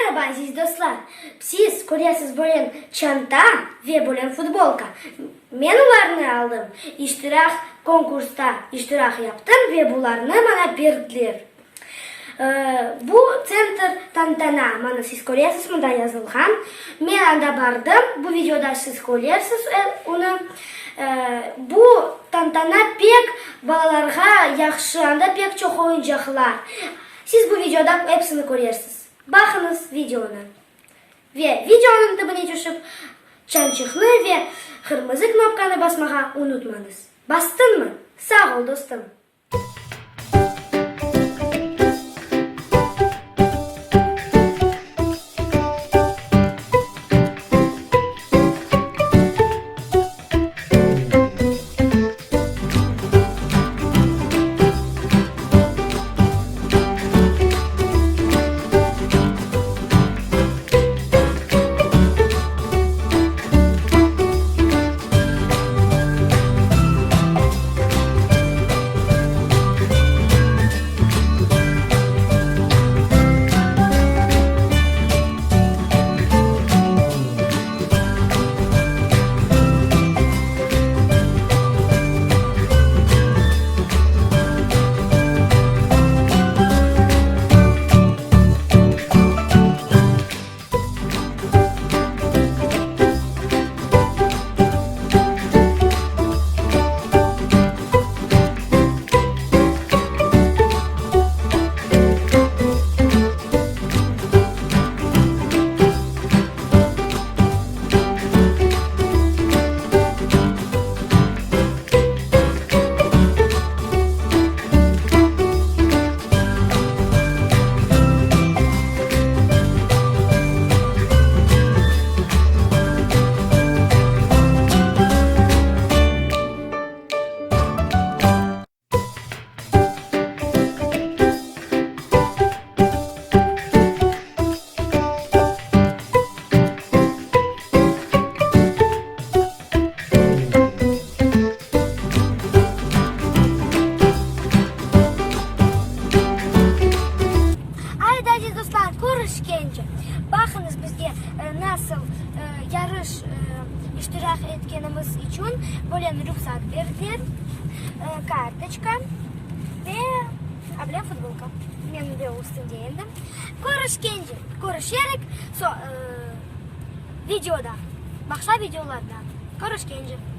Meraba, aziz dostlar! Siz köresiz bölen çanta ve bölen futbolka. Men olarnı aldım, iştirak konkursta iştirak yaptım ve bularnı maña berdiler. Bu tsentr tantana, mana siz köresiz mında yazılğan. Men anda bardım, bu videoda siz körersiz onı. Bu tantana pek balalarğa yahşı, anda pek çoq oyuncaqlar. Siz bu videoda epsini körersiz. Baqıñız videonı ve videonıñ tibine tüşip, çançıqnı ve qırmızı knopkanı basmağa unutmañız. Bastıñmı? Sağ ol, dostum! Aydı, aziz dostlar, körüşkence! Baqıñız, bizge nasıl yarış iştirak etkenimiz içün böyle rüqsat berdiler, kartoçka ve able futbolka. Men de üstünde endi. Körüşkence! Körüşerik videoda, başqa videolarda. Körüşkence!